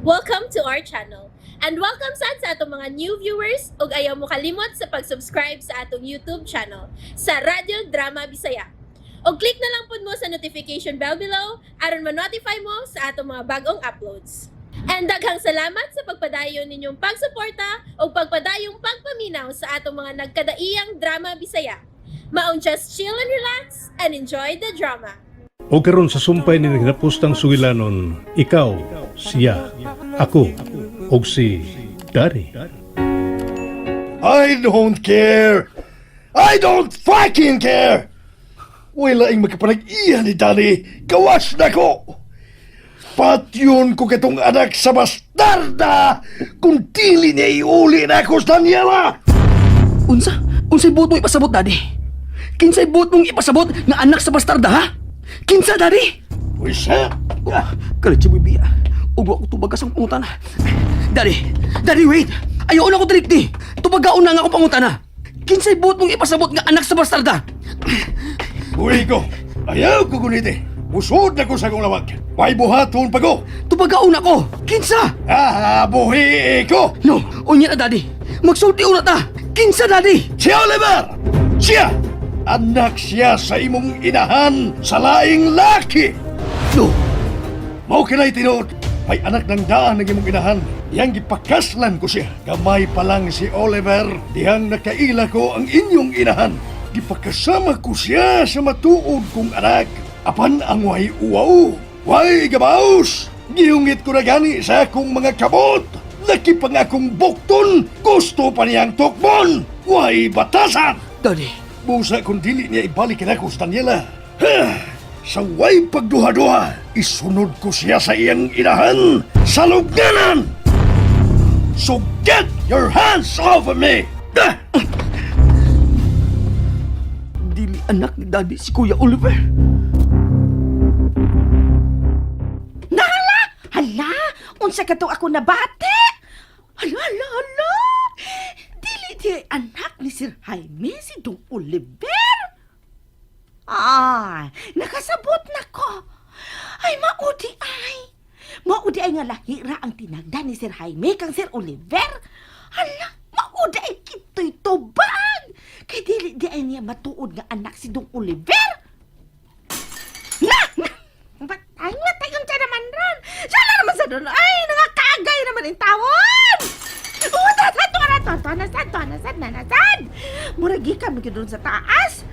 Welcome to our channel. And welcome sad sa atong mga new viewers ug ayaw mo kalimot sa pag-subscribe sa atong YouTube channel sa Radyo Drama Bisaya. Og click na lang pud mo sa notification bell below aron ma-notify mo sa atong mga bagong uploads. And daghang salamat sa pagpadayon ninyong pagsuporta ug pagpadayong pagpaminaw sa atong mga nagkadaiyang drama Bisaya. Maong just chill and relax and enjoy the drama. O karon sa sumpay ni nagapustang sugilanon, ikaw, siya, ako, og si Daddy. I don't care! I don't fucking care! Wala laing magkapanag-iya ni Danny. Gawas na ko! Patyon ko katong anak sa bastarda kung dili niya iuli na ako sa Daniela! Unsa? Unsay buot mo ipasabot, Daddy? Kinsay buot mong ipasabot nga anak sa bastarda, ha? Kinsa, Daddy? Uy, siya! Oh, kalit siya biya. Ug wa ko tubaga sa pangutana. Daddy! Daddy, wait! Ayaw na ko direct. Tubagaon na nga akong pangutana. Kinsay buot mong ipasabot nga anak sa bastarda? Uy ko! Ayaw ko guniti! Usod na ko sa akong lawag! May buhaton pa ko! Tubagaon ako! Kinsa? Ah, buhi ko! No, unya na, Daddy. Magsulti una ta. Kinsa, Daddy? Si Oliver! Siya! Anak siya sa imong inahan sa laing laki! No, Mao kinay tinuod. May anak ng daan ng imong inahan. Yang gipakaslan ko siya. Gamay pa lang si Oliver. Dihang nakaila ko ang inyong inahan. Gipakasama ko siya sa matuod kong anak. Apan ang way uwaw. Way gabaos. Gihungit ko na gani sa akong mga kabot. Laki pa nga akong bukton. Gusto pa niyang tukmon. Way batasan. Daddy. Busa kung dili niya ibalik na ko sa Daniela. Ha! Sa way pagduha-duha, isunod ko siya sa iyang inahan sa lugnanan! So get your hands off of me! Ah! Dili anak ni Daddy si Kuya Oliver. Nahala! Hala! Unsa ka to ako nabati? Hala, hala, hala! Dili di anak ni Sir Jaime si Dong Oliver. Ah, nakasabot na ko. Ay, maudi ay. Maudi ay nga lahira ang tinagda ni Sir Jaime kang Sir Oliver. Hala, maudi ay kito'y tubag. Kay dili di ay niya matuod nga anak si Dong Oliver. Na! Ba't ay nga tayon siya naman ron? Siya na naman sa doon. Ay, nakakagay naman yung tawon! Oo, ta, ta, ta, ta, ta, nasad, ta, nasad, na, nasad! Murag gikan man gyud ron sa taas.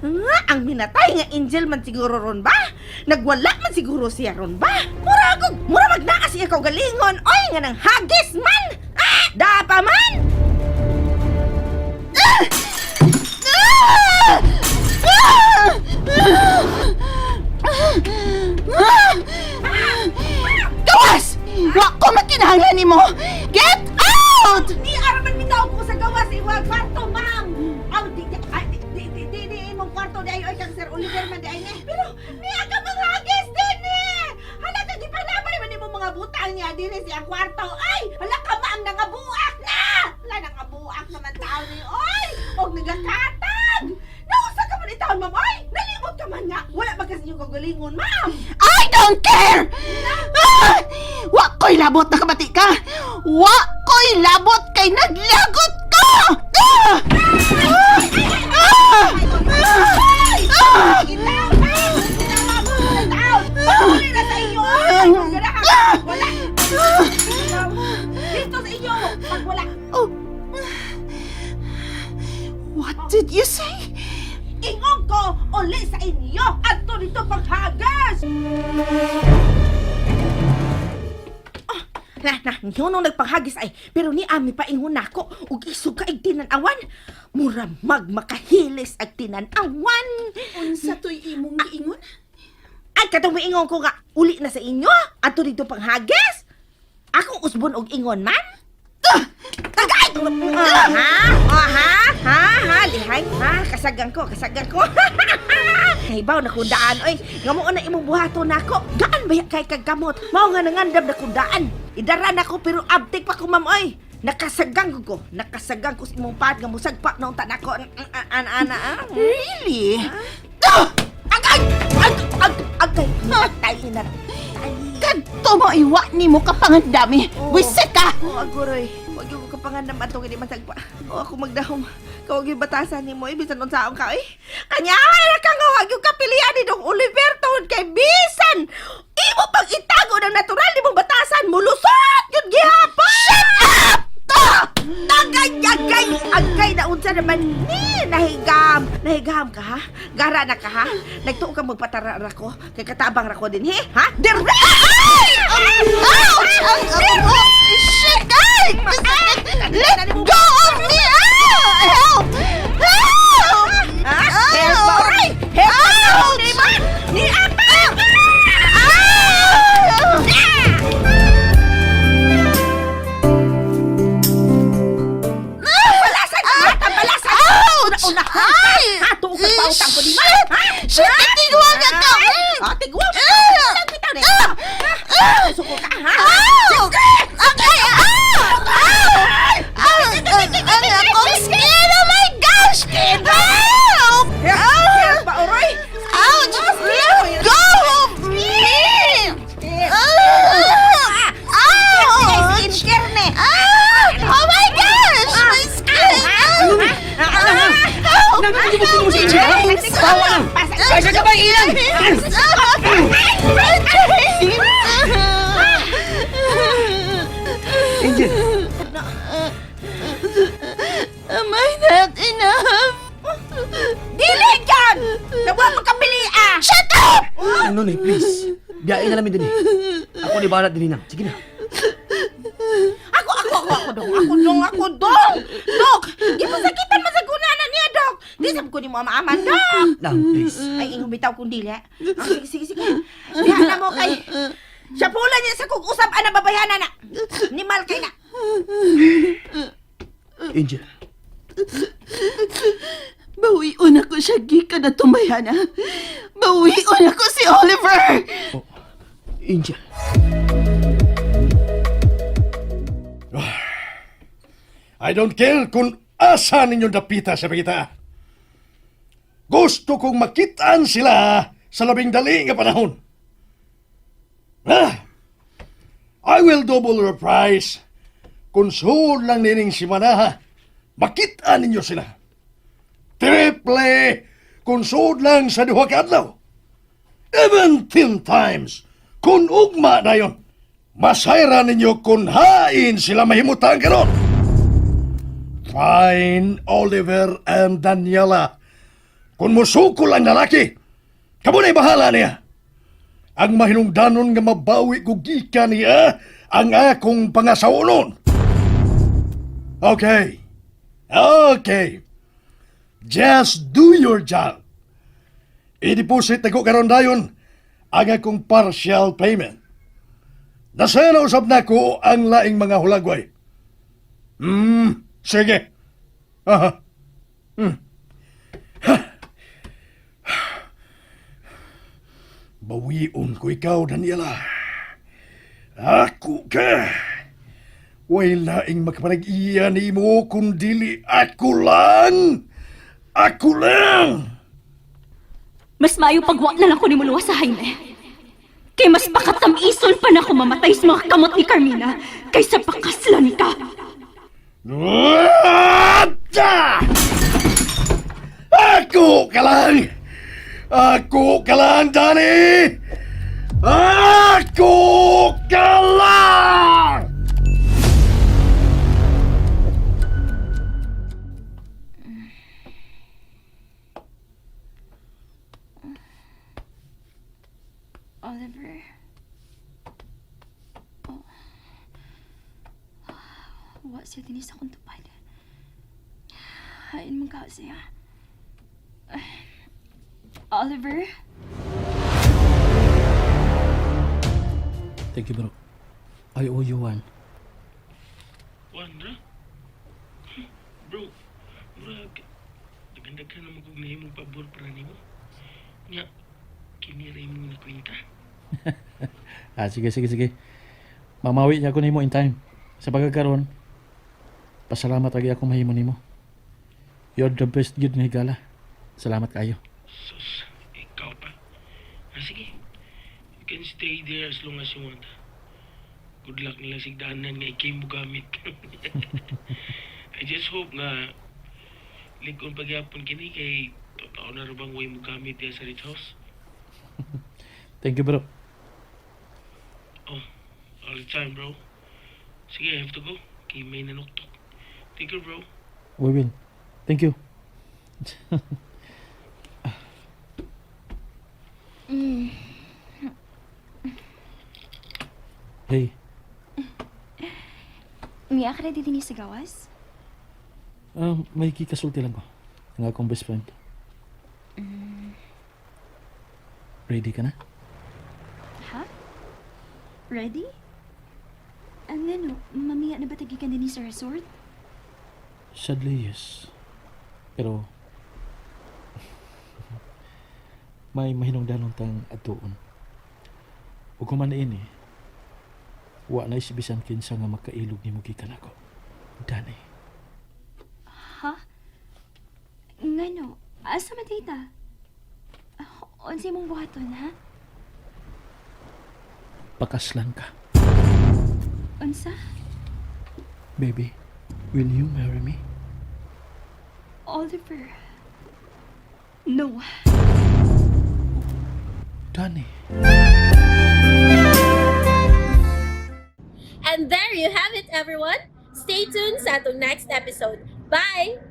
Nga, ang minatay nga angel man siguro ron ba? Nagwala man siguro siya ron ba? Murag, mura magnaa siya kaugalingon. Oy, nga nang hagis man! Ah, dapa man! Ah! Ah! Ah! Gawas! Wa ko makinahanglan nimo. Get out! Di araman bitaw ko sa gawas iwag kwarto, ma'am. Aw di di ay, di di di, di, di imong kwarto di ay oy kang Sir Oliver man di ay ni. Pero niya ka mga hagis din ni. Hala ka gipanabay man nimo mga butang niya dinhi siya kwarto. Ay, hala ka ma'am nangabuak na. Hala nangabuak naman tao ni oy. Og nagakatag. Nausa ka man itaon, ma'am. Oy, nalimot ka man nga. Wala ba kasi inyong kagalingon, ma'am? I don't care! Ah! Wa ko'y labot, nakabati ka! Wa ko'y labot kay naglagot ko! Ah! Ah! Ah! Ah! Itaw, ma'am! Itaw, ma'am! Uli na sa inyo! Ay, ganahan! Wala! Dito sa inyo! Pag wala! Oh. What did you say? Ingon ko! Uli sa inyo! Adto dito paghagas! Ah, na, na, nung nagpanghagis ay, pero ni ami paingon nako, ug isog ka tinan-awan. Mura mag makahilis ag tinan-awan. Unsa to'y imong giingon? Ay, katong miingon ko nga, uli na sa inyo, adto dito panghagis. Akong usbon og ingon man. Ah! Tagay! Ah, ha? Oh, ha? Ha? Ha? Lihay? Ha? Kasagang ko, kasagang ko. Kahibaw na kundaan, oy. Nga mo na imong buhaton nako. Gaan ba kay kagkamot? Mao nga nangandam na kundaan. Idara na ko pero abtik pa ko, ma'am, oy. Nakasagang ko. Nakasagang ko sa imong paad nga musagpa na unta nako. Ana, ana, ah. Really? Ah! Agay! Ag, ag, agay! Natay na. Kadto mo iwa nimo kapangandami. Wisit ka! Oh, aguroy. Wag yung kapangandam ato kini matagpa. O ako magdahom. Kawag yung batasan nimo eh, bisan unsaon ka eh. Kanya ra ka nga wag yung kapilian ni Dong Oliver tungod kay bisan imo pag itago ng natural nimong batasan mulusot yun gihapon. Shut up! Ah! Tagay, agay na unsa naman ni nahigam. Nahigam ka ha? Gara na ka ha? Nagtuo ka magpatara ra ko kay katabang ra ko din he ha? Dire! Ay! Ouch! Ang shit! Ay! Let go of me! Ah! Help! Help! Ha? Help ba oray? Help! Ouch! Ni apa? Ah! Balasan! Ah! Balasan! Ouch! Una, Ay! Ha? Tuo ka pautang ko di ma? Shit! Ha? Shit! Tigwang ka! Ah, tigwang! Ah! Bitaw ni. Ah! Ah! Suko ka ha? Ouch! Okay! Ah! Ah! Ang akong skin! Oh my gosh! Help! Help ba oray? Ouch! Let go of me! Ah! Ouch! Skincare ni. Ah! Oh my gosh! My skin! Ah! Nang, hindi mo si Angel, ha? Tawa lang! Ay, sa gabay, ilang! Angel! Am I not enough? Dili dyan! Nawa magkabili ah! Shut up! Ano ni, please. Biyain na namin din eh. Ako ni balat din na. Sige na. Ako, ako, ako, ako dong, ako dong, ako dong! Dok! Gipasakitan man sa gunana niya, dok! Di sab ko ni mo ama-ama, dok! Nang, please. Ay, ingong bitaw kong dili. Ah, sige, sige, sige. Diha na mo kay... Siya pula niya sa kong usab ana babayhana na. Nimal kay na. Angel. Bawion ako siya, gikan na tumayana. Bawion ako si Oliver! Angel. I don't care kung asa ninyo dapita sa pagita. Gusto kong makitaan sila sa labing dali nga panahon. Ah, I will double your price. Kung suod lang nining si Manaha, makitaan ninyo sila. Triple kung suod lang sa duha ka adlaw. Even 10 times kung ugma na yon. Masayra ninyo kung hain sila mahimutang karon. Fine, Oliver and Daniela. Kung musukol ang lalaki, kamo na'y bahala niya. Ang mahinungdanon nga mabawi ko gikan niya ang akong pangasawonon. Okay. Okay. Just do your job. I-deposit na ko karon dayon ang akong partial payment. Nasana usab na ko ang laing mga hulagway. Sige. Aha. Ha. Bawion ko ikaw, Daniela. Ako ka. Way laing makapanag-iya ni mo kung dili ako lang. Ako lang. Mas maayo pagwa na lang ko ni muluwa sa Jaime. Kay mas pakatamison pa na ako mamatay sa mga kamot ni Carmina kaysa pakaslan ka. Ah! Ako ka lang! Ako ka lang, Danny! Ako ka lang! Oliver. Oh. Wa siya din sa akong tupad. Hain mong kao siya. Oliver? Thank you, bro. I owe you one. One, ra? Bro, murag, daghan-daghan na magug nahimong pabor para nimo. Nya, kini ra imong nakwenta. Ah, sige, sige, sige. Mamawi niya ako nimo in time. Sa pagkakaroon, pasalamat agi ako mahimo nimo. You're the best gyud nga higala. Salamat kayo. Sus, ikaw pa. Ah, sige. You can still Stay there as long as you want. Good luck nila sigdaanan nga ikay mo gamit. I just hope nga lig-on pagyapon kini kay totoo na ra bang way mo gamit diya sa rich house. Thank you, bro. Oh, all the time, bro. Sige, I have to go. Kay may nanuktok. Thank you, bro. We will. Thank you. Hey, Miya ka na din sa gawas? May kikasulti lang ko. Ang akong best friend. Ready ka na? Ha? Ready? Ang ano, mamiya na ba tagikan din sa resort? Sadly, yes. Pero, may mahinungdanon tang atuon. Ug human ini, wa na isibisan kinsa nga makailog nimo gikan ako. Dani. Ha? Ngano, asa man tita? Unsay mong buhaton, ha? Pakaslan ka. Unsa? Baby, will you marry me? Oliver. No. Dani. And there you have it, everyone. Stay tuned sa atong next episode. Bye!